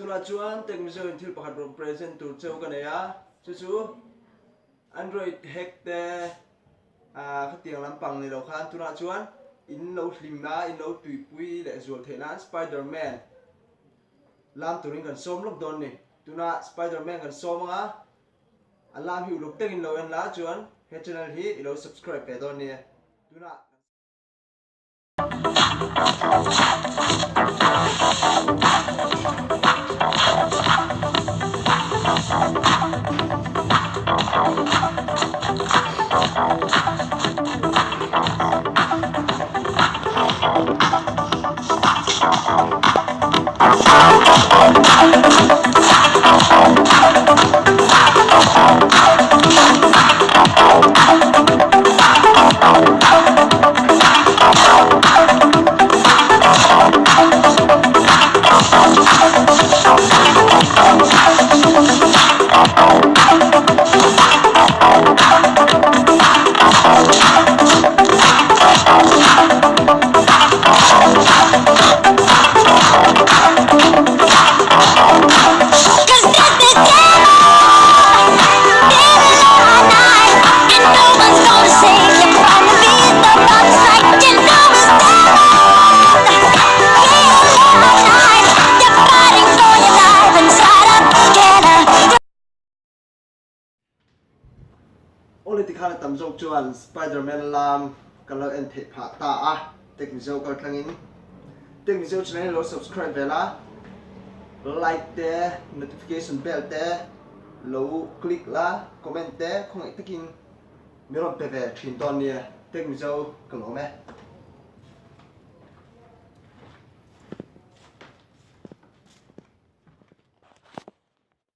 tunah chuan Tech Mizo in thil pakhat rawn present tur cheu ka nei a, chu chu Android hack te khatiang lampang ni lo khan tunah chuan in lo hlim a, in lo tuipui leh zual theih nan Spiderman lam turin kan sawm lawk dawn ni. Tunah Spiderman kan sawm ang a, a lam hi uluk takin lo en la chuan he channel hi i lo subscribe ve dawn nia. Tunah kan. Awle tikhan a tam zawk chuan Spiderman lam kan lo en theih phah ta a, Tech Mizo kal tlangin Tech Mizo channel hi lo subscribe ve la, like te, notification bell te lo click la, comment te khawngaih takin min rawn pe ve thin dawn nia, Tech Mizo ka lawm e.